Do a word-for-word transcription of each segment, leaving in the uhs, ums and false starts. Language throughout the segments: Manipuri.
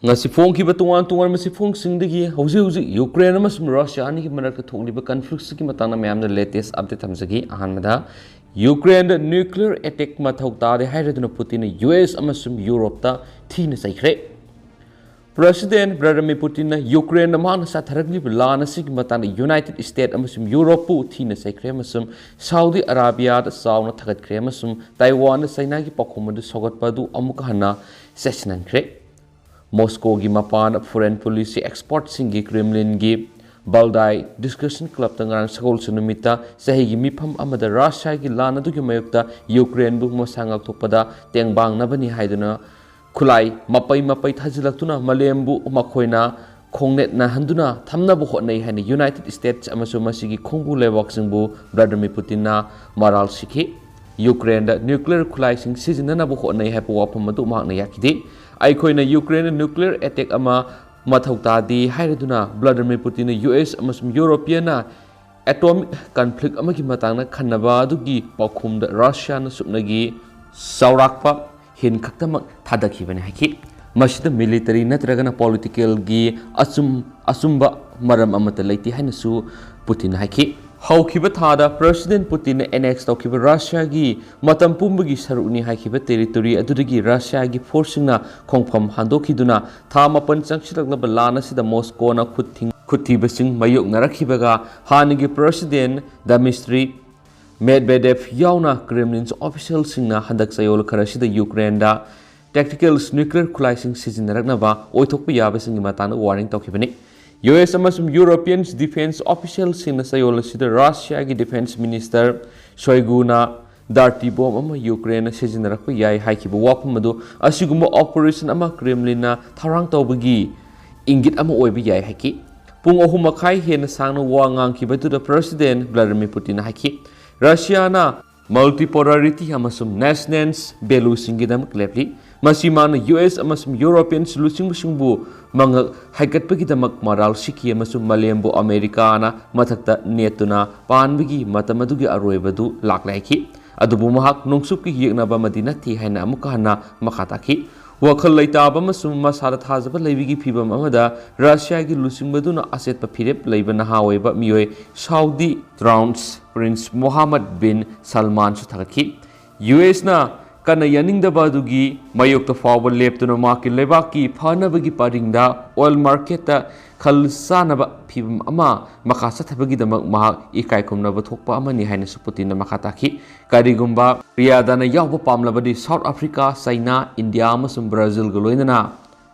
ꯉꯁꯤ ꯐꯣꯡꯈꯤꯕ ꯇꯣꯉꯥꯟ ꯇꯣꯉꯥꯟꯕ ꯆꯦꯐꯣꯡꯁꯤꯡꯗꯒꯤ ꯍꯧꯖꯤꯛ ꯍꯧꯖꯤꯛ ꯌꯨꯀ꯭ꯔꯦꯟ ꯑꯃꯁꯨꯡ ꯔꯁꯤꯌꯥ ꯑꯅꯤꯒꯤ ꯃꯔꯛꯇ ꯊꯣꯛꯂꯤꯕ ꯀꯟꯐ꯭ꯂꯤꯛꯁꯤꯒꯤ ꯃꯇꯥꯡꯗ ꯃꯌꯥꯝꯗ ꯂꯦꯇꯦꯁ ꯑꯞꯗꯦꯠ ꯊꯝꯖꯒꯦ꯫ ꯑꯍꯥꯟꯕꯗ, ꯌꯨꯀ꯭ꯔꯦꯟꯗ ꯅ꯭ꯌꯨꯀ꯭ꯂꯤꯌꯔ ꯑꯦꯇꯦꯛ ꯃꯊꯧ ꯇꯥꯗꯦ ꯍꯥꯏꯔꯗꯨꯅ ꯄꯨꯇꯤꯟꯅ ꯌꯨ ꯑꯦꯁ ꯑꯃꯁꯨꯡ ꯌꯨꯔꯣꯞꯇ ꯊꯤꯅ ꯆꯩꯈ꯭ꯔꯦ꯫ ꯄ꯭ꯔꯦꯁꯤꯗꯦꯟ ꯚ꯭ꯂꯥꯗꯤꯃꯤꯔ ꯄꯨꯇꯤꯟꯅ ꯌꯨꯀ꯭ꯔꯦꯟꯗ ꯃꯍꯥꯛꯅ ꯆꯠꯊꯔꯛꯂꯤꯕ ꯂꯥꯟ ꯑꯁꯤꯒꯤ ꯃꯇꯥꯡꯗ ꯌꯨꯅꯥꯏꯇꯦꯗ ꯁ꯭ꯇꯦꯠ ꯑꯃꯁꯨꯡ ꯌꯨꯔꯣꯞꯄꯨ ꯊꯤꯅ ꯆꯩꯈ꯭ꯔꯦ ꯑꯃꯁꯨꯡ ꯁꯥꯎꯗꯤ ꯑꯔꯥꯕꯤꯌꯥꯗ ꯆꯥꯎꯅ ꯊꯥꯒꯠꯈ꯭ꯔꯦ ꯑꯃꯁꯨꯡ ꯇꯥꯏꯋꯥꯟꯗ ꯆꯥꯏꯅꯥꯒꯤ ꯄꯥꯎꯈꯨꯝ ꯑꯗꯨ ꯁꯧꯒꯠꯄ ꯑꯗꯨ ꯑꯃꯨꯛꯀ ꯍꯟꯅ ꯆꯦꯠꯁꯤꯟꯍꯟꯈ꯭ꯔꯦ꯫ ꯃꯣꯁꯀꯣꯒꯤ ꯃꯄꯥꯟ ꯐꯣꯔꯦꯟ ꯄꯣꯂꯤꯁꯤ ꯑꯦꯛꯁꯄꯔꯠꯁꯤꯡꯒꯤ ꯀ꯭ꯔꯦꯝꯂꯤꯟꯒꯤ ꯕꯜꯗꯥꯏ ꯗꯤꯁꯀꯁꯟ ꯀ꯭ꯂꯕꯇ ꯉꯔꯥꯡ ꯁꯒꯣꯜꯁꯦꯟ ꯅꯨꯃꯤꯠꯇ ꯆꯍꯤꯒꯤ ꯃꯤꯐꯝ ꯑꯃꯗ ꯔꯁꯤꯌꯥꯒꯤ ꯂꯥꯟ ꯑꯗꯨꯒꯤ ꯃꯥꯌꯣꯛꯇ ꯌꯨꯀ꯭ꯔꯦꯟꯕꯨ ꯃꯁꯥ ꯉꯥꯛꯊꯣꯛꯄꯗ ꯇꯦꯡꯕꯥꯡꯅꯕꯅꯤ ꯍꯥꯏꯗꯨꯅ ꯈꯨꯠꯂꯥꯏ ꯃꯄꯩ ꯃꯄꯩ ꯊꯥꯖꯤꯜꯂꯛꯇꯨꯅ ꯃꯥꯂꯦꯝꯕꯨ ꯃꯈꯣꯏꯅ ꯈꯣꯡꯅꯦꯠꯅꯍꯟꯗꯨꯅ ꯊꯝꯅꯕ ꯍꯣꯠꯅꯩ ꯍꯥꯏꯅ ꯌꯨꯅꯥꯏꯇꯦꯗ ꯁ꯭ꯇꯦꯠꯁ ꯑꯃꯁꯨꯡ ꯃꯁꯤꯒꯤ ꯈꯣꯡꯕꯨ ꯂꯩꯕꯥꯛꯁꯤꯡꯕꯨ ꯚ꯭ꯂꯥꯗꯤꯃꯤꯔ ꯄꯨꯇꯤꯟꯅ ꯃꯔꯥꯜ ꯁꯤꯈꯤ꯫ ꯌꯨꯀ꯭ꯔꯦꯟꯗ ꯅ꯭ꯌꯨꯀ꯭ꯂꯤꯌꯔ ꯈꯨꯠꯂꯥꯏꯁꯤꯡ ꯁꯤꯖꯤꯟꯅꯅꯕ ꯍꯣꯠꯅꯩ ꯍꯥꯏꯕ ꯋꯥꯐꯝ ꯑꯗꯨ ꯃꯍꯥꯛꯅ ꯌꯥꯈꯤꯗꯦ꯫ "ꯑꯩꯈꯣꯏꯅ ꯌꯨꯀ꯭ꯔꯦꯟꯗ ꯅ꯭ꯌꯨꯀ꯭ꯂꯤꯌꯔ ꯑꯦꯇꯦꯛ ꯑꯃ ꯃꯊꯧ ꯇꯥꯗꯦ" ꯍꯥꯏꯔꯗꯨꯅ ꯚ꯭ꯂꯥꯗꯤꯃꯤꯔ ꯄꯨꯇꯤꯟꯅ ꯌꯨ ꯑꯦꯁ ꯑꯃꯁꯨꯡ ꯌꯨꯔꯣꯄꯤꯌꯟꯅ ꯑꯦꯇꯣꯃꯤꯛ ꯀꯟꯐ꯭ꯂꯤꯛ ꯑꯃꯒꯤ ꯃꯇꯥꯡꯗ ꯈꯟꯅꯕ ꯑꯗꯨꯒꯤ ꯄꯥꯎꯈꯨꯝꯗ ꯔꯁꯤꯌꯥꯅ ꯁꯨꯞꯅꯒꯤ ꯆꯥꯎꯔꯥꯛꯄ ꯍꯤꯟ ꯈꯛꯇꯃꯛ ꯊꯥꯗꯈꯤꯕꯅꯤ ꯍꯥꯏꯈꯤ꯫ ꯃꯁꯤꯗ ꯃꯤꯂꯤꯇꯔꯤ ꯅꯠꯇ꯭ꯔꯒꯅ ꯄꯣꯂꯤꯇꯤꯀꯦꯜꯒꯤ ꯑꯆꯨꯝ-, ꯑꯆꯨꯝꯕ ꯃꯔꯝ ꯑꯃꯠꯇ ꯂꯩꯇꯦ ꯍꯥꯏꯅꯁꯨ ꯄꯨꯇꯤꯟ ꯍꯥꯏꯈꯤ꯫ ꯍꯧꯈꯤꯕ ꯊꯥꯗ ꯄ꯭ꯔꯦꯁꯤꯗꯦꯟ ꯄꯨꯇꯤꯟꯅ ꯑꯦꯅꯦꯛꯁ ꯇꯧꯈꯤꯕ ꯔꯁꯤꯌꯥꯒꯤ ꯃꯇꯝ ꯄꯨꯝꯕꯒꯤ ꯁꯔꯨꯛꯅꯤ ꯍꯥꯏꯈꯤꯕ ꯇꯦꯔꯤꯇꯣꯔꯤ ꯑꯗꯨꯗꯒꯤ ꯔꯁꯤꯌꯥꯒꯤ ꯐꯣꯔꯁꯁꯤꯡꯅ ꯈꯣꯡꯐꯝ ꯍꯥꯟꯗꯣꯛꯈꯤꯗꯨꯅ ꯊꯥ ꯃꯥꯄꯟ ꯆꯪꯁꯤꯜꯂꯛꯂꯕ ꯂꯥꯟ ꯑꯁꯤꯗ ꯃꯣꯁꯀꯣꯅ ꯈꯨꯠ ꯊꯤꯡ-, ꯈꯨꯠꯊꯤꯕꯁꯤꯡ ꯃꯥꯌꯣꯛꯅꯔꯛꯈꯤꯕꯒ ꯍꯥꯟꯅꯒꯤ ꯄ꯭ꯔꯦꯁꯤꯗꯦꯟ ꯗꯃꯤꯁꯇ꯭ꯔꯤ ꯃꯦꯗꯚꯦꯗꯦꯚ ꯌꯥꯎꯅ ꯀ꯭ꯔꯦꯝꯂꯤꯟ ꯑꯣꯐꯤꯁꯤꯌꯦꯜꯁꯤꯡꯅ ꯍꯟꯗꯛ ꯆꯌꯣꯜ ꯈꯔꯁꯤꯗ ꯌꯨꯀ꯭ꯔꯦꯟꯗ ꯇꯦꯛꯇꯤꯀꯦꯜꯁ ꯅ꯭ꯌꯨꯀ꯭ꯂꯤꯌꯔ ꯈꯨꯠꯂꯥꯏꯁꯤꯡ ꯁꯤꯖꯤꯟꯅꯔꯛꯅꯕ ꯑꯣꯏꯊꯣꯛꯄ ꯌꯥꯕꯁꯤꯡꯒꯤ ꯃꯇꯥꯡꯗ ꯋꯥꯔꯅꯤꯡ ꯇꯧꯈꯤꯕꯅꯤ꯫ ꯌꯨ ꯑꯦꯁ ꯑꯃꯁꯨꯡ ꯌꯨꯔꯣꯄꯤꯌꯟ ꯗꯤꯐꯦꯟꯁ ꯑꯣꯐꯤꯁꯤꯌꯦꯜꯁꯤꯡꯅ ꯆꯌꯣꯜ ꯑꯁꯤꯗ ꯔꯁꯤꯌꯥꯒꯤ ꯗꯤꯐꯦꯟꯁ ꯃꯤꯅꯤꯁꯇꯔ ꯁꯣꯏꯒꯨꯅ ꯗꯥꯔꯇꯤ ꯕꯣꯝ ꯑꯃ ꯌꯨꯀ꯭ꯔꯦꯟꯅ ꯁꯤꯖꯤꯟꯅꯔꯛꯄ ꯌꯥꯏ ꯍꯥꯏꯈꯤꯕ ꯋꯥꯐꯝ ꯑꯗꯨ ꯑꯁꯤꯒꯨꯝꯕ ꯑꯣꯄꯔꯦꯁꯟ ꯑꯃ ꯀ꯭ꯔꯦꯝꯂꯤꯟꯅ ꯊꯧꯔꯥꯡ ꯇꯧꯕꯒꯤ ꯏꯪꯒꯤꯠ ꯑꯃ ꯑꯣꯏꯕ ꯌꯥꯏ ꯍꯥꯏꯈꯤ꯫ ꯄꯨꯡ ꯑꯍꯨꯝ ꯃꯈꯥꯏ ꯍꯦꯟꯅ ꯁꯥꯡꯅ ꯋꯥ ꯉꯥꯡꯈꯤꯕꯗꯨꯗ ꯄ꯭ꯔꯦꯁꯤꯗꯦꯟ ꯚ꯭ꯂꯥꯗꯤꯃꯤꯔ ꯄꯨꯇꯤꯟꯅ ꯍꯥꯏꯈꯤ, "ꯔꯁꯤꯌꯥꯅ ꯃꯜꯇꯤꯄꯣꯂꯥꯔꯤꯇꯤ ꯑꯃꯁꯨꯡ ꯅꯦꯁꯅꯦꯟꯁ ꯚꯦꯂꯨꯁꯤꯡꯒꯤꯗꯃꯛ ꯂꯦꯞꯂꯤ꯫ ꯃꯁꯤ ꯃꯥꯅ ꯌꯨ ꯑꯦꯁ ꯑꯃꯁꯨꯡ ꯌꯨꯔꯣꯄꯤꯌꯟ ꯂꯨꯆꯤꯡꯕꯁꯤꯡꯕꯨ ꯃꯉꯛ ꯍꯥꯏꯒꯠꯄꯒꯤꯗꯃꯛ ꯃꯔꯥꯜ ꯁꯤꯈꯤ ꯑꯃꯁꯨꯡ ꯃꯥꯂꯦꯝꯕꯨ ꯑꯃꯦꯔꯤꯀꯥꯅ ꯃꯊꯛꯇ ꯅꯦꯠꯇꯨꯅ ꯄꯥꯟꯕꯒꯤ ꯃꯇꯝ ꯑꯗꯨꯒꯤ ꯑꯔꯣꯏꯕꯗꯨ ꯂꯥꯛꯂꯦ" ꯍꯥꯏꯈꯤ꯫ ꯑꯗꯨꯕꯨ ꯃꯍꯥꯛ ꯅꯣꯡꯆꯨꯞꯀꯤ ꯌꯦꯛꯅꯕ ꯑꯃꯗꯤ ꯅꯠꯇꯦ ꯍꯥꯏꯅ ꯑꯃꯨꯛꯀ ꯍꯟꯅ ꯃꯈꯥ ꯇꯥꯈꯤ꯫ ꯋꯥꯈꯜ ꯂꯩꯇꯥꯕ ꯑꯃꯁꯨꯡ ꯃꯁꯥꯗ ꯊꯥꯖꯕ ꯂꯩꯕꯒꯤ ꯐꯤꯚꯝ ꯑꯃꯗ ꯔꯁꯤꯌꯥꯒꯤ ꯂꯨꯆꯤꯡꯕꯗꯨꯅ ꯑꯆꯦꯠꯄ ꯐꯤꯔꯦꯞ ꯂꯩꯕ ꯅꯍꯥ ꯑꯣꯏꯕ ꯃꯤꯑꯣꯏ ꯁꯥꯎꯗꯤ ꯀ꯭ꯔꯥꯎꯟ ꯄ꯭ꯔꯤꯟꯁ ꯃꯣꯍꯥꯃꯗ ꯕꯤꯟ ꯁꯜꯃꯥꯟꯁꯨ ꯊꯥꯒꯠꯈꯤ꯫ ꯌꯨ ꯑꯦꯁꯅ ꯀꯟꯅ ꯌꯥꯅꯤꯡꯗꯕ ꯑꯗꯨꯒꯤ ꯃꯥꯌꯣꯛꯇ ꯐꯥꯎꯕ ꯂꯦꯞꯇꯨꯅ ꯃꯍꯥꯛꯀꯤ ꯂꯩꯕꯥꯛꯀꯤ ꯐꯅꯕꯒꯤ ꯄꯔꯤꯡꯗ ꯑꯣꯏꯜ ꯃꯥꯔꯀꯦꯠꯇ ꯈꯜ ꯆꯥꯅꯕ ꯐꯤꯚꯝ ꯑꯃ ꯃꯈꯥ ꯆꯠꯊꯕꯒꯤꯗꯃꯛ ꯃꯍꯥꯛ ꯏꯀꯥꯏ ꯈꯨꯝꯅꯕ ꯊꯣꯛꯄ ꯑꯃꯅꯤ ꯍꯥꯏꯅꯁꯨ ꯄꯨꯇꯤꯟꯅ ꯃꯈꯥ ꯇꯥꯈꯤ꯫ ꯀꯔꯤꯒꯨꯝꯕ ꯔꯤꯌꯥꯗꯅ ꯌꯥꯎꯕ ꯄꯥꯝꯂꯕꯗꯤ ꯁꯥꯎꯠ ꯑꯐ꯭ꯔꯤꯀꯥ, ꯆꯩꯅꯥ, ꯏꯟꯗꯤꯌꯥ ꯑꯃꯁꯨꯡ ꯕ꯭ꯔꯥꯖꯤꯜꯒ ꯂꯣꯏꯅꯅ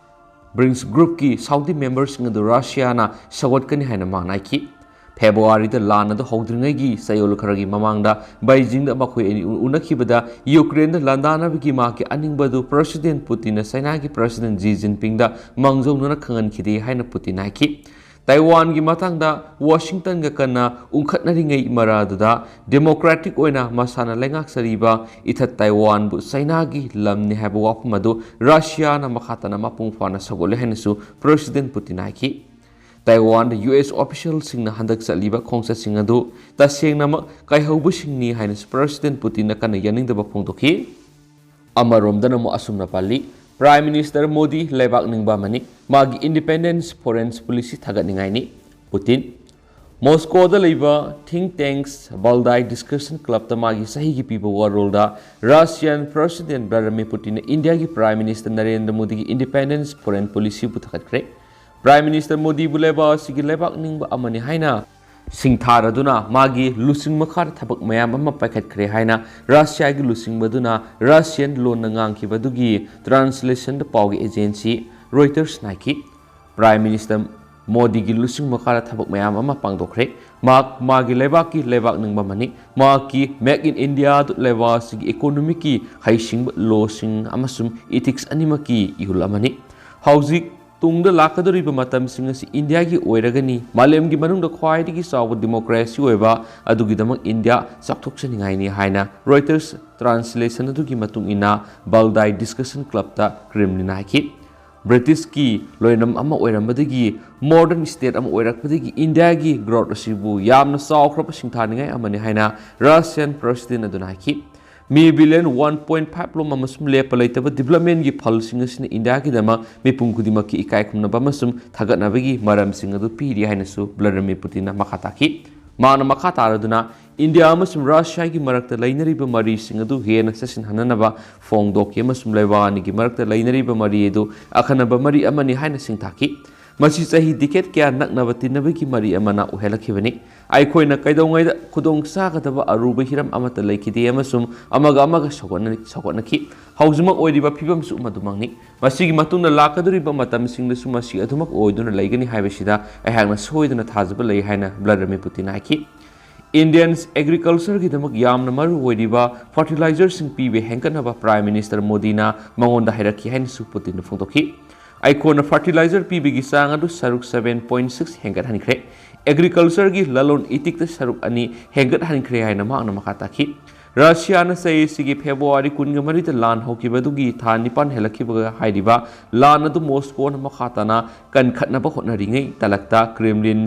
ꯕ꯭ꯔꯤꯡꯁ ꯒ꯭ꯔꯨꯞꯀꯤ ꯁꯥꯎꯗꯤ ꯃꯦꯝꯕꯔꯁꯤꯡ ꯑꯗꯨ ꯔꯁꯤꯌꯥꯅ ꯁꯧꯒꯠꯀꯅꯤ ꯍꯥꯏꯅ ꯃꯥꯅ ꯍꯥꯏꯈꯤ꯫ ꯐꯦꯕ꯭ꯔꯨꯋꯥꯔꯤꯗ ꯂꯥꯟ ꯑꯗꯨ ꯍꯧꯗ꯭ꯔꯤꯉꯩꯒꯤ ꯆꯌꯣꯜ ꯈꯔꯒꯤ ꯃꯃꯥꯡꯗ ꯕꯩꯖꯤꯡꯗ ꯃꯈꯣꯏ ꯑꯅꯤ ꯎ-, ꯎꯅꯈꯤꯕꯗ ꯌꯨꯀ꯭ꯔꯦꯟꯗ ꯂꯥꯟꯗꯥꯅꯕꯒꯤ ꯃꯍꯥꯛꯀꯤ ꯑꯅꯤꯡꯕ ꯑꯗꯨ ꯄ꯭ꯔꯁꯤꯗꯦꯟ ꯄꯨꯇꯤꯟꯅ ꯆꯩꯅꯥꯒꯤ ꯄ꯭ꯔꯁꯤꯗꯦꯟ ꯖꯤ ꯖꯤꯟꯄꯤꯡꯗ ꯃꯥꯡꯖꯧꯅꯅ ꯈꯪꯍꯟꯈꯤꯗꯦ ꯍꯥꯏꯅ ꯄꯨꯇꯤꯟ ꯍꯥꯏꯈꯤ꯫ ꯇꯥꯏꯋꯥꯟꯒꯤ ꯃꯇꯥꯡꯗ ꯋꯥꯁꯤꯡꯇꯟꯒ ꯀꯟꯅ ꯎꯪꯈꯠꯅꯔꯤꯉꯩ ꯃꯔꯛ ꯑꯗꯨꯗ ꯗꯦꯃꯣꯀ꯭ꯔꯦꯇꯤꯛ ꯑꯣꯏꯅ ꯃꯁꯥꯅ ꯂꯩꯉꯥꯛꯆꯔꯤꯕ ꯏꯊꯠ ꯇꯥꯏꯋꯥꯟꯕꯨ ꯆꯩꯅꯥꯒꯤ ꯂꯝꯅꯤ ꯍꯥꯏꯕ ꯋꯥꯐꯝ ꯑꯗꯨ ꯔꯁꯤꯌꯥꯅ ꯃꯈꯥ ꯇꯥꯅ ꯃꯄꯨꯡ ꯐꯥꯅ ꯁꯧꯒꯠꯂꯦ ꯍꯥꯏꯅꯁꯨ ꯄ꯭ꯔꯁꯤꯗꯦꯟ ꯄꯨꯇꯤꯟ ꯍꯥꯏꯈꯤ꯫ ꯇꯥꯏꯋꯥꯟꯗ ꯌꯨ ꯑꯦꯁ ꯑꯣꯐꯤꯁꯤꯌꯦꯜꯁꯤꯡꯅ ꯍꯟꯗꯛ ꯆꯠꯂꯤꯕ ꯈꯣꯡꯆꯠꯁꯤꯡ ꯑꯗꯨ ꯇꯁꯦꯡꯅꯃꯛ ꯀꯥꯏꯍꯧꯕꯁꯤꯡꯅꯤ ꯍꯥꯏꯅꯁꯨ ꯄ꯭ꯔꯁꯤꯗꯦꯟ ꯄꯨꯇꯤꯟꯅ ꯀꯟꯅ ꯌꯥꯅꯤꯡꯗꯕ ꯐꯣꯡꯗꯣꯛꯈꯤ꯫ ꯑꯃꯔꯣꯝꯗꯅ ꯑꯃꯨꯛ ꯑꯁꯨꯝꯅ ꯄꯜꯂꯤ, ꯄ꯭ꯔꯥꯏꯝ ꯃꯤꯅꯤꯁꯇꯔ ꯃꯣꯗꯤ ꯂꯩꯕꯥꯛ ꯅꯤꯡꯕ ꯑꯃꯅꯤ, ꯃꯥꯒꯤ ꯏꯟꯗꯤꯄꯦꯟꯗꯦꯟꯁ ꯐꯣꯔꯦꯟ ꯄꯣꯂꯤꯁꯤ ꯊꯥꯒꯠꯅꯤꯡꯉꯥꯏꯅꯤ꯫ ꯄꯨꯇꯤꯟ꯫ ꯃꯣꯁꯀꯣꯗ ꯂꯩꯕ ꯊꯤꯡ ꯇꯦꯡꯁ ꯕꯜꯗꯥꯏ ꯗꯤꯁꯀꯁꯟ ꯀ꯭ꯂꯕꯇ ꯃꯥꯒꯤ ꯆꯍꯤꯒꯤ ꯄꯤꯕ ꯋꯥꯔꯣꯜꯗ ꯔꯁꯤꯌꯥꯟ ꯄ꯭ꯔꯁꯤꯗꯦꯟ ꯚ꯭ꯂꯥꯗꯤꯃꯤꯔ ꯄꯨꯇꯤꯟꯅ ꯏꯟꯗꯤꯌꯥꯒꯤ ꯄ꯭ꯔꯥꯏꯝ ꯃꯤꯅꯤꯁꯇꯔ ꯅꯔꯦꯟꯗ꯭ꯔ ꯃꯣꯗꯤꯒꯤ ꯏꯟꯗꯤꯄꯦꯟꯗꯦꯟꯁ ꯐꯣꯔꯦꯟ ꯄꯣꯂꯤꯁꯤꯕꯨ ꯊꯥꯒꯠꯈ꯭ꯔꯦ꯫ ꯄ꯭ꯔꯥꯏꯝ ꯃꯤꯅꯤꯁꯇꯔ ꯃꯣꯗꯤꯕꯨ ꯂꯩꯕꯥꯛ ꯑꯁꯤꯒꯤ ꯂꯩꯕꯥꯛ ꯅꯤꯡꯕ ꯑꯃꯅꯤ ꯍꯥꯏꯅ ꯁꯤꯡꯊꯥꯔꯗꯨꯅ ꯃꯥꯒꯤ ꯂꯨꯆꯤꯡ ꯃꯈꯥꯗ ꯊꯕꯛ ꯃꯌꯥꯝ ꯑꯃ ꯄꯥꯏꯈꯠꯈ꯭ꯔꯦ ꯍꯥꯏꯅ ꯔꯁꯤꯌꯥꯒꯤ ꯂꯨꯆꯤꯡꯕꯗꯨꯅ ꯔꯁꯤꯌꯟ ꯂꯣꯟꯅ ꯉꯥꯡꯈꯤꯕ ꯑꯗꯨꯒꯤ ꯇ꯭ꯔꯥꯟꯁꯂꯦꯁꯟꯗ ꯄꯥꯎꯒꯤ ꯑꯦꯖꯦꯟꯁꯤ ꯔꯣꯏꯇꯔꯁꯅ ꯍꯥꯏꯈꯤ꯫ ꯄ꯭ꯔꯥꯏꯝ ꯃꯤꯅꯤꯁꯇꯔ ꯃꯣꯗꯤꯒꯤ ꯂꯨꯆꯤꯡ ꯃꯈꯥꯗ ꯊꯕꯛ ꯃꯌꯥꯝ ꯑꯃ ꯄꯥꯡꯊꯣꯛꯈ꯭ꯔꯦ꯫ ꯃꯍꯥꯛ ꯃꯥꯒꯤ ꯂꯩꯕꯥꯛꯀꯤ ꯂꯩꯕꯥꯛ ꯅꯤꯡꯕ ꯑꯃꯅꯤ꯫ ꯃꯍꯥꯛꯀꯤ ꯃꯦꯛ ꯏꯟ ꯏꯟꯗꯤꯌꯥ ꯂꯩꯕꯥꯛ ꯑꯁꯤꯒꯤ ꯏꯀꯣꯅꯣꯃꯤꯛꯀꯤ ꯍꯩꯁꯤꯡꯕ ꯂꯣꯁꯤꯡ ꯑꯃꯁꯨꯡ ꯏꯊꯤꯛꯁ ꯑꯅꯤꯃꯛꯀꯤ ꯏꯍꯨꯜ ꯑꯃꯅꯤ꯫ ꯍꯧꯖꯤꯛ ꯇꯨꯡꯗ ꯂꯥꯛꯀꯗꯧꯔꯤꯕ ꯃꯇꯝꯁꯤꯡ ꯑꯁꯤ ꯏꯟꯗꯤꯌꯥꯒꯤ ꯑꯣꯏꯔꯒꯅꯤ꯫ ꯃꯥꯂꯦꯝꯒꯤ ꯃꯅꯨꯡꯗ ꯈ꯭ꯋꯥꯏꯗꯒꯤ ꯆꯥꯎꯕ ꯗꯦꯃꯣꯀ꯭ꯔꯦꯁꯤ ꯑꯣꯏꯕ ꯑꯗꯨꯒꯤꯗꯃꯛ ꯏꯟꯗꯤꯌꯥ ꯆꯥꯎꯊꯣꯛꯆꯅꯤꯡꯉꯥꯏꯅꯤ ꯍꯥꯏꯅ ꯔꯣꯏꯇꯔꯁ ꯇ꯭ꯔꯥꯟꯁꯂꯦꯁꯟ ꯑꯗꯨꯒꯤ ꯃꯇꯨꯡ ꯏꯟꯅ ꯕꯜꯗꯥꯏ ꯗꯤꯁꯀꯁꯟ ꯀ꯭ꯂꯕꯇ ꯀ꯭ꯔꯦꯝꯂꯤꯟꯅ ꯍꯥꯏꯈꯤ꯫ ꯕ꯭ꯔꯤꯇꯤꯁꯀꯤ ꯂꯣꯏꯂꯝ ꯑꯃ ꯑꯣꯏꯔꯝꯕꯗꯒꯤ ꯃꯣꯗꯔꯟ ꯁ꯭ꯇꯦꯠ ꯑꯃ ꯑꯣꯏꯔꯛꯄꯗꯒꯤ ꯏꯟꯗꯤꯌꯥꯒꯤ ꯒ꯭ꯔꯣꯊ ꯑꯁꯤꯕꯨ ꯌꯥꯝꯅ ꯆꯥꯎꯈ꯭ꯔꯕ ꯁꯤꯡꯊꯥꯅꯤꯡꯉꯥꯏ ꯑꯃꯅꯤ ꯍꯥꯏꯅ ꯔꯁꯤꯌꯟ ꯄ꯭ꯔꯁꯤꯗꯦꯟ ꯑꯗꯨꯅ ꯍꯥꯏꯈꯤ꯫ ꯃꯤ ꯕꯤꯂꯤꯌꯟ ꯋꯥꯟ ꯄꯣꯏꯟ ꯐꯥꯏꯚ ꯂꯣꯝ ꯑꯃꯁꯨꯡ ꯂꯦꯞꯄ ꯂꯩꯇꯕ ꯗꯤꯕꯂꯞꯃꯦꯟꯒꯤ ꯐꯜꯁꯤꯡ ꯑꯁꯤꯅ ꯏꯟꯗꯤꯌꯥꯒꯤꯗꯃꯛ ꯃꯤꯄꯨꯝ ꯈꯨꯗꯤꯡꯃꯛꯀꯤ ꯏꯀꯥꯏ ꯈꯨꯝꯅꯕ ꯑꯃꯁꯨꯡ ꯊꯥꯒꯠꯅꯕꯒꯤ ꯃꯔꯝꯁꯤꯡ ꯑꯗꯨ ꯄꯤꯔꯤ ꯍꯥꯏꯅꯁꯨ ꯕ꯭ꯂꯥꯗꯤꯃꯤꯔ ꯄꯨꯇꯤꯟꯅ ꯃꯈꯥ ꯇꯥꯈꯤ꯫ ꯃꯍꯥꯛꯅ ꯃꯈꯥ ꯇꯥꯔꯗꯨꯅ ꯏꯟꯗꯤꯌꯥ ꯑꯃꯁꯨꯡ ꯔꯁꯤꯌꯥꯒꯤ ꯃꯔꯛꯇ ꯂꯩꯅꯔꯤꯕ ꯃꯔꯤꯁꯤꯡ ꯑꯗꯨ ꯍꯦꯟꯅ ꯆꯦꯠꯁꯤꯟꯍꯟꯅꯅꯕ ꯐꯣꯡꯗꯣꯛꯈꯤ ꯑꯃꯁꯨꯡ ꯂꯩꯕꯥꯛ ꯑꯅꯤꯒꯤ ꯃꯔꯛꯇ ꯂꯩꯅꯔꯤꯕ ꯃꯔꯤ ꯑꯗꯨ ꯑꯈꯟꯅꯕ ꯃꯔꯤ ꯑꯃꯅꯤ ꯍꯥꯏꯅ ꯁꯤꯡꯊꯥꯈꯤ꯫ ꯃꯁꯤ ꯆꯍꯤ ꯗꯤꯀꯦꯠ ꯀꯌꯥ ꯅꯛꯅꯕ ꯇꯤꯟꯅꯕꯒꯤ ꯃꯔꯤ ꯑꯃꯅ ꯑꯣꯏꯍꯜꯂꯛꯈꯤꯕꯅꯤ꯫ ꯑꯩꯈꯣꯏꯅ ꯀꯩꯗꯧꯉꯩꯗ ꯈꯨꯗꯣꯡ ꯆꯥꯒꯗꯕ ꯑꯔꯨꯕ ꯍꯤꯔꯝ ꯑꯃꯠꯇ ꯂꯩꯈꯤꯗꯦ ꯑꯃꯁꯨꯡ ꯑꯃꯒ ꯑꯃꯒ ꯁꯧꯒꯠꯅ-, ꯁꯧꯒꯠꯅꯈꯤ꯫ ꯍꯧꯖꯤꯛꯃꯛ ꯑꯣꯏꯔꯤꯕ ꯐꯤꯕꯝꯁꯨ ꯃꯗꯨꯃꯛꯅꯤ꯫ ꯃꯁꯤꯒꯤ ꯃꯇꯨꯡꯗ ꯂꯥꯛꯀꯗꯧꯔꯤꯕ ꯃꯇꯝꯁꯤꯡꯗꯁꯨ ꯃꯁꯤ ꯑꯗꯨꯃꯛ ꯑꯣꯏꯗꯨꯅ ꯂꯩꯒꯅꯤ ꯍꯥꯏꯕꯁꯤꯗ ꯑꯩꯍꯥꯛꯅ ꯁꯣꯏꯗꯅ ꯊꯥꯖꯕ ꯂꯩ ꯍꯥꯏꯅ ꯕ꯭ꯂꯥꯗꯤꯃꯤꯔ ꯄꯨꯇꯤꯟꯅ ꯍꯥꯏꯈꯤ꯫ ꯏꯟꯗꯤꯌꯟꯁ ꯑꯦꯒ꯭ꯔꯤꯀꯜꯆꯔꯒꯤꯗꯃꯛ ꯌꯥꯝꯅ ꯃꯔꯨ ꯑꯣꯏꯔꯤꯕ ꯐꯔꯇꯤꯂꯥꯏꯖꯔꯁꯤꯡ ꯄꯤꯕ ꯍꯦꯟꯒꯠꯅꯕ ꯄ꯭ꯔꯥꯏꯝ ꯃꯤꯅꯤꯁꯇꯔ ꯃꯣꯗꯤꯅ ꯃꯉꯣꯟꯗ ꯍꯥꯏꯔꯛꯈꯤ ꯍꯥꯏꯅꯁꯨ ꯄꯨꯇꯤꯟꯅ ꯐꯣꯡꯗꯣꯛꯈꯤ꯫ ꯑꯩꯈꯣꯏꯅ ꯐꯔꯇꯤꯂꯥꯏꯖꯔ ꯄꯤꯕꯒꯤ ꯆꯥꯡ ꯑꯗꯨ ꯁꯔꯨꯛ seven point six ꯍꯦꯟꯒꯠꯍꯟꯈ꯭ꯔꯦ꯫ ꯑꯦꯒ꯭ꯔꯤꯀꯜꯆꯔꯒꯤ ꯂꯂꯣꯟ ꯏꯇꯤꯛꯇ ꯁꯔꯨꯛ ꯑꯅꯤ ꯍꯦꯟꯒꯠꯍꯟꯈ꯭ꯔꯦ ꯍꯥꯏꯅ ꯃꯍꯥꯛꯅ ꯃꯈꯥ ꯇꯥꯈꯤ꯫ ꯔꯁꯤꯌꯥꯅ ꯆꯍꯤ ꯑꯁꯤꯒꯤ ꯐꯦꯕ꯭ꯔꯨꯋꯥꯔꯤ ꯀꯨꯟꯒ ꯃꯔꯤꯗ ꯂꯥꯟ ꯍꯧꯈꯤꯕꯗꯨꯒꯤ ꯊꯥ ꯅꯤꯄꯥꯟ ꯍꯦꯜꯂꯛꯈꯤꯕꯒ ꯍꯥꯏꯔꯤꯕ ꯂꯥꯟ ꯑꯗꯨ ꯃꯣꯁꯀꯣꯅ ꯃꯈꯥ ꯇꯥꯅ ꯀꯟꯈꯠꯅꯕ ꯍꯣꯠꯅꯔꯤꯉꯩ ꯇꯂꯛꯇ ꯀ꯭ꯔꯦꯝꯂꯤꯟ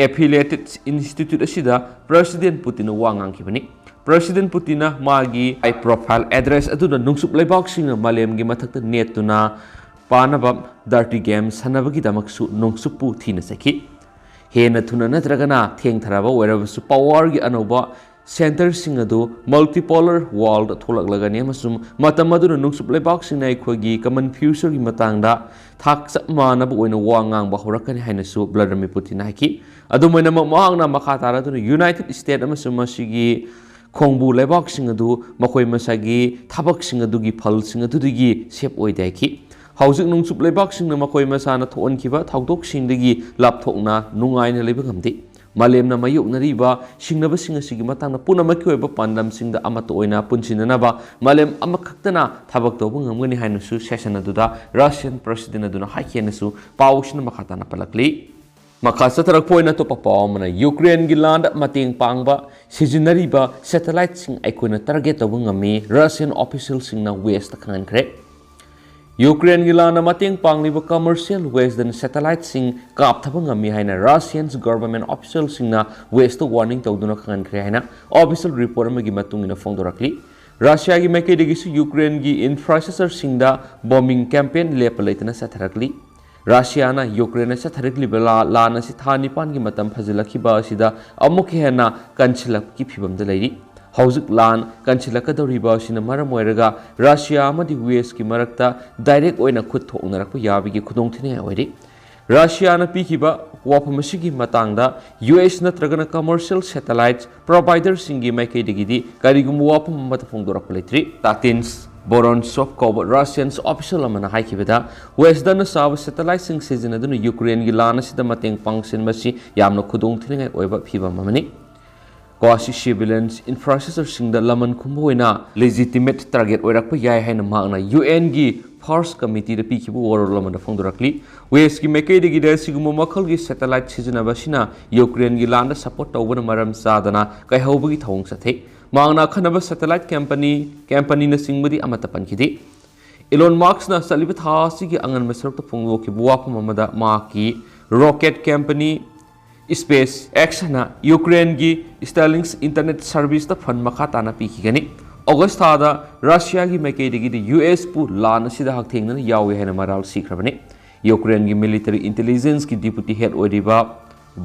ꯑꯦꯐꯤꯂꯤꯌꯦꯇꯦꯗ ꯏꯟꯁꯇꯤꯇ꯭ꯌꯨꯠ ꯑꯁꯤꯗ ꯄ꯭ꯔꯦꯁꯤꯗꯦꯟꯠ ꯄꯨꯇꯤꯟꯅ ꯋꯥ ꯉꯥꯡꯈꯤꯕꯅꯤ꯫ ꯄ꯭ꯔꯦꯁꯤꯗꯦꯟꯠ ꯄꯨꯇꯤꯟꯅ ꯃꯥꯒꯤ high profile address ꯑꯗꯨꯗ ꯅꯨꯡꯁꯨꯞ ꯂꯩꯕꯥꯛꯁꯤꯡꯅ ꯃꯥꯂꯦꯝꯒꯤ ꯃꯊꯛꯇ ꯅꯦꯠꯇꯨꯅ ꯄꯥꯅꯕ dirty game ꯁꯥꯟꯅꯕꯒꯤꯗꯃꯛꯁꯨ ꯅꯨꯡꯁꯨꯞꯄꯨ ꯊꯤꯅ ꯆꯠꯈꯤ꯫ ꯍꯦꯟꯅ ꯊꯨꯅ ꯅꯠꯇ꯭ꯔꯒꯅ ꯊꯦꯡꯊꯔꯕ ꯑꯣꯏꯔꯕꯁꯨ ꯄꯥꯋꯔꯒꯤ ꯑꯅꯧꯕ ꯁꯦꯟꯇꯔꯁꯤꯡ ꯑꯗꯨ multipolar world ꯊꯣꯛꯂꯛꯂꯒꯅꯤ ꯑꯃꯁꯨꯡ ꯃꯇꯝ ꯑꯗꯨꯗ ꯅꯨꯡꯁꯨꯞ ꯂꯩꯕꯥꯛꯁꯤꯡꯅ ꯑꯩꯈꯣꯏꯒꯤ common futureꯒꯤ ꯃꯇꯥꯡꯗ ꯊꯥꯛ ꯆꯞ ꯃꯥꯟꯅꯕ ꯑꯣꯏꯅ ꯋꯥ ꯉꯥꯡꯕ ꯍꯧꯔꯛꯀꯅꯤ ꯍꯥꯏꯅꯁꯨ ꯕ꯭ꯂꯥꯗꯤꯃꯤꯔ ꯄꯨꯇꯤꯟꯅ ꯍꯥꯏꯈꯤ꯫ ꯑꯗꯨꯝ ꯑꯣꯏꯅꯃꯛ, ꯃꯍꯥꯛꯅ ꯃꯈꯥ ꯇꯥꯔꯗꯨꯅ ꯌꯨꯅꯥꯏꯇꯦꯗ ꯁ꯭ꯇꯦꯠ ꯑꯃꯁꯨꯡ ꯃꯁꯤꯒꯤ ꯈꯣꯡꯕꯨ ꯂꯩꯕꯥꯛꯁꯤꯡ ꯑꯗꯨ ꯃꯈꯣꯏ ꯃꯁꯥꯒꯤ ꯊꯕꯛꯁꯤꯡ ꯑꯗꯨꯒꯤ ꯐꯜꯁꯤꯡ ꯑꯗꯨꯗꯒꯤ ꯁꯦꯞ ꯑꯣꯏꯗꯦ ꯍꯥꯏꯈꯤ꯫ ꯍꯧꯖꯤꯛ ꯅꯣꯡꯆꯨꯞ ꯂꯩꯕꯥꯛꯁꯤꯡꯅ ꯃꯈꯣꯏ ꯃꯁꯥꯅ ꯊꯣꯛꯍꯟꯈꯤꯕ ꯊꯧꯗꯣꯛꯁꯤꯡꯗꯒꯤ ꯂꯥꯞꯊꯣꯛꯅ ꯅꯨꯡꯉꯥꯏꯅ ꯂꯩꯕ ꯉꯝꯗꯦ꯫ ꯃꯥꯂꯦꯝꯅ ꯃꯥꯌꯣꯛꯅꯔꯤꯕ ꯁꯤꯡꯅꯕꯁꯤꯡ ꯑꯁꯤꯒꯤ ꯃꯇꯥꯡꯗ ꯄꯨꯝꯅꯃꯛꯀꯤ ꯑꯣꯏꯕ ꯄꯥꯟꯗꯝꯁꯤꯡꯗ ꯑꯃꯠꯇ ꯑꯣꯏꯅ ꯄꯨꯟꯁꯤꯟꯅꯅꯕ ꯃꯥꯂꯦꯝ ꯑꯃꯈꯛꯇꯅ ꯊꯕꯛ ꯇꯧꯕ ꯉꯝꯒꯅꯤ ꯍꯥꯏꯅꯁꯨ ꯁꯦꯁꯟ ꯑꯗꯨꯗ ꯔꯁꯤꯌꯟ ꯄ꯭ꯔꯦꯁꯤꯗꯦꯟꯠ ꯑꯗꯨꯅ ꯍꯥꯏꯈꯤ ꯍꯥꯏꯅꯁꯨ ꯄꯥꯎꯁꯤꯅ ꯃꯈꯥ ꯇꯥꯅ ꯄꯜꯂꯛꯂꯤ꯫ ꯃꯈꯥ ꯆꯠꯊꯔꯛꯄ ꯑꯣꯏꯅ ꯑꯇꯣꯞꯄ ꯄꯥꯎ ꯑꯃꯅ, ꯌꯨꯀ꯭ꯔꯦꯟꯒꯤ ꯂꯥꯟꯗ ꯃꯇꯦꯡ ꯄꯥꯡꯕ ꯁꯤꯖꯤꯟꯅꯔꯤꯕ ꯁꯦꯇꯦꯂꯥꯏꯠꯁꯤꯡ ꯑꯩꯈꯣꯏꯅ ꯇꯥꯔꯒꯦꯠ ꯇꯧꯕ ꯉꯝꯃꯤ, ꯔꯁꯤꯌꯟ ꯑꯣꯐꯤꯁꯤꯌꯦꯜꯁꯤꯡꯅ ꯋꯦꯁꯇ ꯈꯪꯍꯟꯈ꯭ꯔꯦ꯫ ꯌꯨꯀ꯭ꯔꯦꯟꯒꯤ ꯂꯥꯟꯗ ꯃꯇꯦꯡ ꯄꯥꯡꯂꯤꯕ commercial Western satelliteꯁꯤꯡ ꯀꯥꯞꯊꯕ ꯉꯝꯃꯤ ꯍꯥꯏꯅ ꯔꯁꯤꯌꯟ ꯒꯚꯔꯟꯃꯦꯟꯠ ꯑꯣꯐꯤꯁꯤꯌꯦꯜꯁꯤꯡꯅ ꯋꯦꯁꯇ ꯋꯥꯔꯅꯤꯡ ꯇꯧꯗꯨꯅ ꯈꯪꯍꯟꯈ꯭ꯔꯦ ꯍꯥꯏꯅ ꯑꯣꯐꯤꯁꯤꯌꯦꯜ ꯔꯤꯄꯣꯔꯠ ꯑꯃꯒꯤ ꯃꯇꯨꯡ ꯏꯟꯅ ꯐꯣꯡꯗꯣꯔꯛꯂꯤ꯫ ꯔꯁꯤꯌꯥꯒꯤ ꯃꯥꯏꯀꯩꯗꯒꯤꯁꯨ ꯌꯨꯀ꯭ꯔꯦꯟꯒꯤ ꯏꯟꯐ꯭ꯔꯥꯁ꯭ꯇ꯭ꯔꯛꯆꯔꯁꯤꯡꯗ ꯕꯣꯝꯕꯤꯡ ꯀꯦꯝꯄꯦꯟ ꯂꯦꯞꯄ ꯂꯩꯇꯅ ꯆꯠꯊꯔꯛꯂꯤ꯫ ꯔꯁꯤꯌꯥꯅ ꯌꯨꯀ꯭ꯔꯦꯟꯗ ꯆꯠꯊꯔꯛꯂꯤꯕ ꯂꯥ-, ꯂꯥꯟ ꯑꯁꯤ ꯊꯥ ꯅꯤꯄꯥꯟꯒꯤ ꯃꯇꯝ ꯐꯖꯤꯜꯂꯛꯈꯤꯕ ꯑꯁꯤꯗ ꯑꯃꯨꯛꯀ ꯍꯦꯟꯅ ꯀꯟꯁꯤꯜꯂꯛꯄꯒꯤ ꯐꯤꯕꯝꯗ ꯂꯩꯔꯤ꯫ ꯍꯧꯖꯤꯛ ꯂꯥꯟ ꯀꯟꯁꯤꯜꯂꯛꯀꯗꯧꯔꯤꯕ ꯑꯁꯤꯅ ꯃꯔꯝ ꯑꯣꯏꯔꯒ ꯔꯁꯤꯌꯥ ꯑꯃꯗꯤ ꯋꯦꯁꯀꯤ ꯃꯔꯛꯇ ꯗꯥꯏꯔꯦꯛ ꯑꯣꯏꯅ ꯈꯨꯠ ꯊꯣꯛꯅꯔꯛꯄ ꯌꯥꯕꯒꯤ ꯈꯨꯗꯣꯡꯊꯤꯅꯤꯡꯉꯥꯏ ꯑꯣꯏꯔꯤ꯫ ꯔꯁꯤꯌꯥꯅ ꯄꯤꯈꯤꯕ ꯋꯥꯐꯝ ꯑꯁꯤꯒꯤ ꯃꯇꯥꯡꯗ ꯌꯨ ꯑꯦꯁ ꯅꯠꯇ꯭ꯔꯒꯅ ꯀꯃꯔꯁꯤꯌꯦꯜ ꯁꯦꯇꯦꯂꯥꯏꯠ ꯄ꯭ꯔꯣꯚꯥꯏꯗꯔꯁꯤꯡꯒꯤ ꯃꯥꯏꯀꯩꯗꯒꯤꯗꯤ ꯀꯔꯤꯒꯨꯝꯕ ꯋꯥꯐꯝ ꯑꯃꯠꯇ ꯐꯣꯡꯗꯣꯔꯛꯄ ꯂꯩꯇ꯭ꯔꯤ꯫ ꯇꯥꯇꯤꯟꯁ ꯕꯣꯔꯣꯟꯁꯣꯞ ꯀꯧꯕ ꯔꯁꯤꯌꯟ ꯑꯣꯐꯤꯁꯤꯌꯦꯜ ꯑꯃꯅ ꯍꯥꯏꯈꯤꯕꯗ, ꯋꯦꯁꯇꯅ ꯁꯥꯕ ꯁꯦꯇꯦꯂꯥꯏꯠꯁꯤꯡ ꯁꯤꯖꯤꯟꯅꯗꯨꯅ ꯌꯨꯀ꯭ꯔꯦꯟꯒꯤ ꯂꯥꯟ ꯑꯁꯤꯗ ꯃꯇꯦꯡ ꯄꯥꯡꯁꯤꯟꯕꯁꯤ ꯌꯥꯝꯅ ꯈꯨꯗꯣꯡꯊꯤꯅꯤꯡꯉꯥꯏ ꯑꯣꯏꯕ ꯐꯤꯚꯝ ꯑꯃꯅꯤ꯫ ꯀ꯭ꯋꯥꯁꯤ ꯁꯤꯚꯤꯂꯤꯌꯟꯁ ꯏꯟꯐ꯭ꯔꯥꯁ꯭ꯇ꯭ꯔꯛꯆꯔꯁꯤꯡꯗ ꯂꯃꯟ ꯈꯨꯝꯕ ꯑꯣꯏꯅ ꯂꯦꯖꯤꯇꯤꯃꯦꯠ ꯇꯥꯔꯒꯦꯠ ꯑꯣꯏꯔꯛꯄ ꯌꯥꯏ ꯍꯥꯏꯅ ꯃꯍꯥꯛꯅ ꯌꯨ ꯑꯦꯟꯒꯤ ꯐꯥꯔꯁ ꯀꯃꯤꯇꯤꯗ ꯄꯤꯈꯤꯕ ꯋꯥꯔꯣꯜ ꯑꯃꯗ ꯐꯣꯡꯗꯣꯔꯛꯂꯤ꯫ ꯋꯦꯁꯀꯤ ꯃꯥꯏꯀꯩꯗꯒꯤꯗꯤ ꯑꯁꯤꯒꯨꯝꯕ ꯃꯈꯜꯒꯤ ꯁꯦꯇꯦꯂꯥꯏꯠ ꯁꯤꯖꯤꯟꯅꯕ ꯑꯁꯤꯅ ꯌꯨꯀ꯭ꯔꯦꯟꯒꯤ ꯂꯥꯟꯗ ꯁꯄꯣꯔꯠ ꯇꯧꯕꯅ ꯃꯔꯝ ꯆꯥꯗꯅ ꯀꯥꯏꯍꯧꯕꯒꯤ ꯊꯧꯑꯣꯡ ꯆꯠꯊꯩ꯫ ꯃꯍꯥꯛꯅ ꯑꯈꯟꯅꯕ ꯁꯦꯇꯦꯂꯥꯏꯠ ꯀꯝꯄꯅꯤ, ꯀꯝꯄꯅꯤꯅꯆꯤꯡꯕꯗꯤ ꯑꯃꯠꯇ ꯄꯟꯈꯤꯗꯦ꯫ ꯏꯂꯣꯟ ꯃꯥꯛꯁꯅ ꯆꯠꯂꯤꯕ ꯊꯥ ꯑꯁꯤꯒꯤ ꯑꯉꯟꯕ ꯁꯔꯨꯛꯇ ꯐꯣꯡꯗꯣꯛꯈꯤꯕ ꯋꯥꯐꯝ ꯑꯃꯗ ꯃꯍꯥꯛꯀꯤ ꯔꯣꯀꯦꯠ ꯀꯝꯄꯅꯤ ꯁ꯭ꯄꯦꯁ ꯑꯦꯛꯁ ꯍꯥꯏꯅ ꯌꯨꯀ꯭ꯔꯦꯟꯒꯤ ꯁ꯭ꯇꯥꯔꯂꯤꯡꯁ ꯏꯟꯇꯔꯅꯦꯠ ꯁꯔꯚꯤꯁꯇ ꯐꯟ ꯃꯈꯥ ꯇꯥꯅ ꯄꯤꯈꯤꯒꯅꯤ꯫ ꯑꯣꯒꯁ ꯊꯥꯗ ꯔꯁꯤꯌꯥꯒꯤ ꯃꯥꯏꯀꯩꯗꯒꯤꯗꯤ ꯌꯨ ꯑꯦꯁꯄꯨ ꯂꯥꯟ ꯑꯁꯤꯗ ꯍꯛꯊꯦꯡꯅꯅ ꯌꯥꯎꯏ ꯍꯥꯏꯅ ꯃꯔꯥꯜ ꯁꯤꯈ꯭ꯔꯕꯅꯤ꯫ ꯌꯨꯀ꯭ꯔꯦꯟꯒꯤ ꯃꯤꯂꯤꯇꯔꯤ ꯏꯟꯇꯦꯂꯤꯖꯦꯟꯁꯀꯤ ꯗꯤꯄꯨꯇꯤ ꯍꯦꯗ ꯑꯣꯏꯔꯤꯕ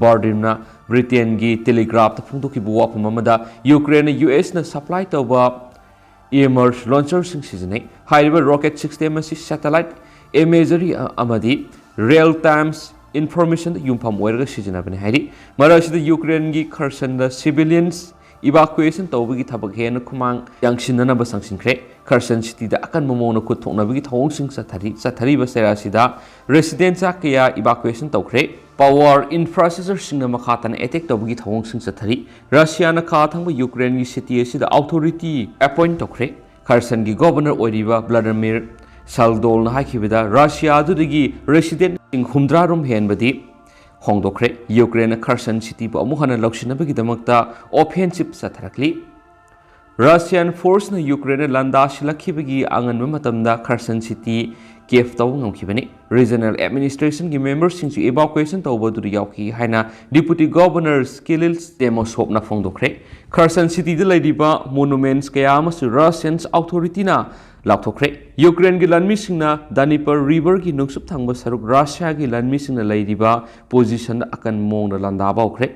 ꯕꯥꯔꯗꯤꯝꯅ ꯕ꯭ꯔꯤꯇꯦꯟꯒꯤ ꯇꯦꯂꯤꯒ꯭ꯔꯥꯐꯇ ꯐꯣꯡꯗꯣꯛꯈꯤꯕ ꯋꯥꯐꯝ ꯑꯃꯗ ꯌꯨꯀ꯭ꯔꯦꯟꯅ ꯌꯨ ꯑꯦꯁꯅ ꯁꯄ꯭ꯂꯥꯏ ꯇꯧꯕ ꯑꯦꯃꯔꯁ ꯂꯣꯟꯆꯔꯁꯤꯡ ꯁꯤꯖꯤꯟꯅꯩ꯫ ꯍꯥꯏꯔꯤꯕ ꯔꯣꯀꯦꯠ ꯁꯤꯁꯇꯦꯝ ꯑꯁꯤ ꯁꯦꯇꯦꯂꯥꯏꯠ ꯏꯃꯦꯖꯔꯤ ꯑꯃꯗꯤ ꯔꯤꯌꯦꯜ ꯇꯥꯏꯝꯁ ꯏꯟꯐꯣꯔꯃꯦꯁꯟꯗ ꯌꯨꯝꯐꯝ ꯑꯣꯏꯔꯒ ꯁꯤꯖꯤꯟꯅꯕꯅꯤ ꯍꯥꯏꯔꯤ꯫ ꯃꯔꯛ ꯑꯁꯤꯗ ꯌꯨꯀ꯭ꯔꯦꯟꯒꯤ ꯈꯔꯁꯟꯗ ꯁꯤꯚꯤꯂꯤꯌꯟꯁ ꯏꯚꯥꯀꯨꯑꯦꯁꯟ ꯇꯧꯕꯒꯤ ꯊꯕꯛ ꯍꯦꯟꯅ ꯈꯨꯃꯥꯡ ꯌꯥꯡꯁꯤꯟꯅꯅꯕ ꯆꯪꯁꯤꯟꯈ꯭ꯔꯦ꯫ ꯈꯔꯁꯟ ꯁꯤꯇꯤꯗ ꯑꯀꯟꯕ ꯃꯑꯣꯡꯗ ꯈꯨꯠ ꯊꯣꯛꯅꯕꯒꯤ ꯊꯧꯑꯣꯡꯁꯤꯡ ꯆꯠꯊꯔꯤ꯫ ꯆꯠꯊꯔꯤꯕ ꯆꯩꯔꯥ ꯑꯁꯤꯗ ꯔꯦꯁꯤꯗꯦꯟꯁ ꯀꯌꯥ ꯏꯚꯥꯀꯨꯑꯦꯁꯟ ꯇꯧꯈ꯭ꯔꯦ꯫ ꯄꯥꯋꯔ ꯏꯟꯐ꯭ꯔꯥꯁ꯭ꯇ꯭ꯔꯛꯆꯔꯁꯤꯡꯅ ꯃꯈꯥ ꯇꯥꯅ ꯑꯦꯇꯦꯛ ꯇꯧꯕꯒꯤ ꯊꯧꯑꯣꯡꯁꯤꯡ ꯆꯠꯊꯔꯤ꯫ ꯔꯁꯤꯌꯥꯅ ꯈꯥ ꯊꯪꯕ ꯌꯨꯀ꯭ꯔꯦꯟꯒꯤ ꯁꯤꯇꯤ ꯑꯁꯤꯗ ꯑꯣꯊꯣꯔꯤꯇꯤ ꯑꯦꯄꯣꯏꯟꯠ ꯇꯧꯈ꯭ꯔꯦ꯫ ꯈꯔꯁꯟꯒꯤ ꯒꯣꯚꯔꯅꯔ ꯑꯣꯏꯔꯤꯕ ꯚ꯭ꯂꯥꯗꯤꯃꯤꯔ ꯁꯥꯜꯗꯣꯜꯅ ꯍꯥꯏꯈꯤꯕꯗ, ꯔꯁꯤꯌꯥ ꯑꯗꯨꯗꯒꯤ ꯔꯦꯁꯤꯗꯦꯟꯠꯁꯤꯡ ꯍꯨꯝꯗ꯭ꯔꯥ ꯔꯣꯝ ꯍꯦꯟꯕꯗꯤ ꯍꯣꯡꯗꯣꯛꯈ꯭ꯔꯦ꯫ ꯌꯨꯀ꯭ꯔꯦꯟꯅ ꯈꯔꯁꯟ ꯁꯤꯇꯤꯕꯨ ꯑꯃꯨꯛ ꯍꯟꯅ ꯂꯧꯁꯤꯟꯅꯕꯒꯤꯗꯃꯛꯇ ꯑꯣꯐꯦꯟꯁꯤꯞ ꯆꯠꯊꯔꯛꯂꯤ꯫ ꯔꯁꯤꯌꯥꯟ ꯐꯣꯔꯁꯅ ꯌꯨꯀ꯭ꯔꯦꯟꯗ ꯂꯥꯟꯗꯥꯁꯤꯜꯂꯛꯈꯤꯕꯒꯤ ꯑꯉꯟꯕ ꯃꯇꯝꯗ ꯈꯔꯁꯟ ꯁꯤꯇꯤ ꯀꯦꯞ ꯇꯧꯕ ꯉꯝꯈꯤꯕꯅꯤ꯫ ꯔꯤꯖꯅꯦꯜ ꯑꯦꯗꯃꯤꯅꯤꯁꯇ꯭ꯔꯦꯁꯟꯒꯤ ꯃꯦꯝꯕꯔꯁꯤꯡꯁꯨ ꯏꯚꯥꯀꯨꯋꯦꯁꯟ ꯇꯧꯕ ꯑꯗꯨꯗ ꯌꯥꯎꯈꯤ ꯍꯥꯏꯅ ꯗꯤꯄꯨꯇꯤ ꯒꯣꯚꯔꯅꯔ ꯀꯤꯔꯤꯜ ꯇꯤꯃꯣꯁꯣꯚꯅ ꯐꯣꯡꯗꯣꯛꯈ꯭ꯔꯦ꯫ ꯈꯔꯁꯟ ꯁꯤꯇꯤꯗ ꯂꯩꯔꯤꯕ ꯃꯣꯅꯨꯃꯦꯟꯠꯁ ꯀꯌꯥ ꯑꯃꯁꯨ ꯔꯁꯤꯌꯟ ꯑꯣꯊꯣꯔꯤꯇꯤꯅ ꯂꯥꯎꯊꯣꯛꯈ꯭ꯔꯦ꯫ ꯌꯨꯀ꯭ꯔꯦꯟꯒꯤ ꯂꯥꯟꯃꯤꯁꯤꯡꯅ ꯗꯅꯤꯄꯔ ꯔꯤꯚꯔꯒꯤ ꯅꯨꯡꯁꯨꯞ ꯊꯪꯕ ꯁꯔꯨꯛ ꯔꯁꯤꯌꯥꯒꯤ ꯂꯥꯟꯃꯤꯁꯤꯡꯅ ꯂꯩꯔꯤꯕ ꯄꯣꯖꯤꯁꯟꯗ ꯑꯀꯟꯕ ꯃꯑꯣꯡꯗ ꯂꯥꯟꯗꯥꯕ ꯍꯧꯈ꯭ꯔꯦ꯫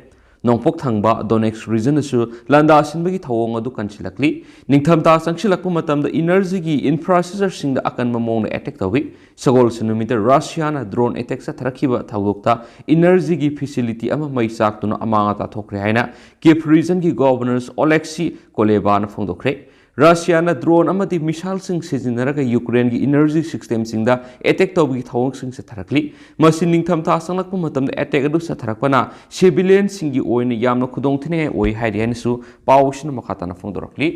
ꯅꯣꯡꯄꯣꯛ ꯊꯪꯕ ꯗꯣꯅꯦꯠꯁ ꯔꯤꯖꯟꯗꯁꯨ ꯂꯥꯟꯗꯥꯁꯤꯟꯕꯒꯤ ꯊꯧꯑꯣꯡ ꯑꯗꯨ ꯀꯟꯁꯤꯜꯂꯛꯂꯤ꯫ ꯅꯤꯡꯊꯝꯊꯥ ꯆꯪꯁꯤꯜꯂꯛꯄ ꯃꯇꯝꯗ ꯏꯅꯔꯖꯤꯒꯤ ꯏꯟꯐ꯭ꯔꯥꯁ꯭ꯇ꯭ꯔꯛꯆꯔꯁꯤꯡꯗ ꯑꯀꯟꯕ ꯃꯑꯣꯡꯗ ꯑꯦꯇꯦꯛ ꯇꯧꯏ꯫ ꯁꯒꯣꯜꯁꯦꯟ ꯅꯨꯃꯤꯠꯇ ꯔꯁꯤꯌꯥꯅ ꯗ꯭ꯔꯣꯟ ꯑꯦꯇꯦꯛ ꯆꯠꯊꯔꯛꯈꯤꯕ ꯊꯧꯗꯣꯛꯇ ꯏꯅꯔꯖꯤꯒꯤ ꯐꯦꯁꯤꯂꯤꯇꯤ ꯑꯃ ꯃꯩ ꯆꯥꯛꯇꯨꯅ ꯑꯃꯥꯡ ꯑꯇꯥ ꯊꯣꯛꯈ꯭ꯔꯦ ꯍꯥꯏꯅ ꯀꯤꯞ ꯔꯤꯖꯟꯒꯤ ꯒꯣꯚꯔꯅꯔ ꯑꯣꯂꯦꯛꯁꯤ ꯀꯣꯂꯦꯕꯥꯅ ꯐꯣꯡꯗꯣꯛꯈ꯭ꯔꯦ꯫ ꯔꯁꯤꯌꯥꯅ ꯗ꯭ꯔꯣꯟ ꯑꯃꯗꯤ ꯃꯤꯁꯥꯏꯜꯁꯤꯡ ꯁꯤꯖꯤꯟꯅꯔꯒ ꯌꯨꯀ꯭ꯔꯦꯟꯒꯤ ꯏꯅꯔꯖꯤ ꯁꯤꯁꯇꯦꯝꯁꯤꯡꯗ ꯑꯦꯇꯦꯛ ꯇꯧꯕꯒꯤ ꯊꯧꯑꯣꯡꯁꯤꯡ ꯆꯠꯊꯔꯛꯂꯤ꯫ ꯃꯁꯤ ꯅꯤꯡꯊꯝꯊꯥ ꯆꯪꯂꯛꯄ ꯃꯇꯝꯗ ꯑꯦꯇꯦꯛ ꯑꯗꯨ ꯆꯠꯊꯔꯛꯄꯅ ꯁꯤꯚꯤꯂꯤꯌꯟꯁꯤꯡꯒꯤ ꯑꯣꯏꯅ ꯌꯥꯝꯅ ꯈꯨꯗꯣꯡꯊꯤꯅꯤꯡꯉꯥꯏ ꯑꯣꯏ ꯍꯥꯏꯔꯤ ꯍꯥꯏꯅꯁꯨ ꯄꯥꯎ ꯑꯁꯤꯅ ꯃꯈꯥ ꯇꯥꯅ ꯐꯣꯡꯗꯣꯔꯛꯂꯤ꯫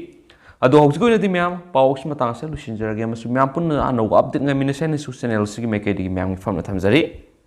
ꯑꯗꯣ ꯍꯧꯖꯤꯛꯀꯤ ꯑꯣꯏꯅꯗꯤ ꯃꯌꯥꯝ ꯄꯥꯎ ꯑꯁꯤ ꯃꯇꯥꯡ ꯑꯁꯤꯗ ꯂꯣꯏꯁꯤꯟꯖꯔꯒꯦ ꯑꯃꯁꯨꯡ ꯃꯌꯥꯝ ꯄꯨꯟꯅ ꯑꯅꯧꯕ ꯑꯞꯗꯦꯠ ꯉꯥꯏꯃꯤꯟꯅꯁꯦ ꯍꯥꯏꯅꯁꯨ ꯆꯦꯅꯦꯜ ꯑꯁꯤꯒꯤ ꯃꯥꯏꯀꯩꯗꯒꯤ ꯃꯌꯥꯝꯒꯤ ꯐꯝꯅ ꯊꯝꯖꯔꯤ꯫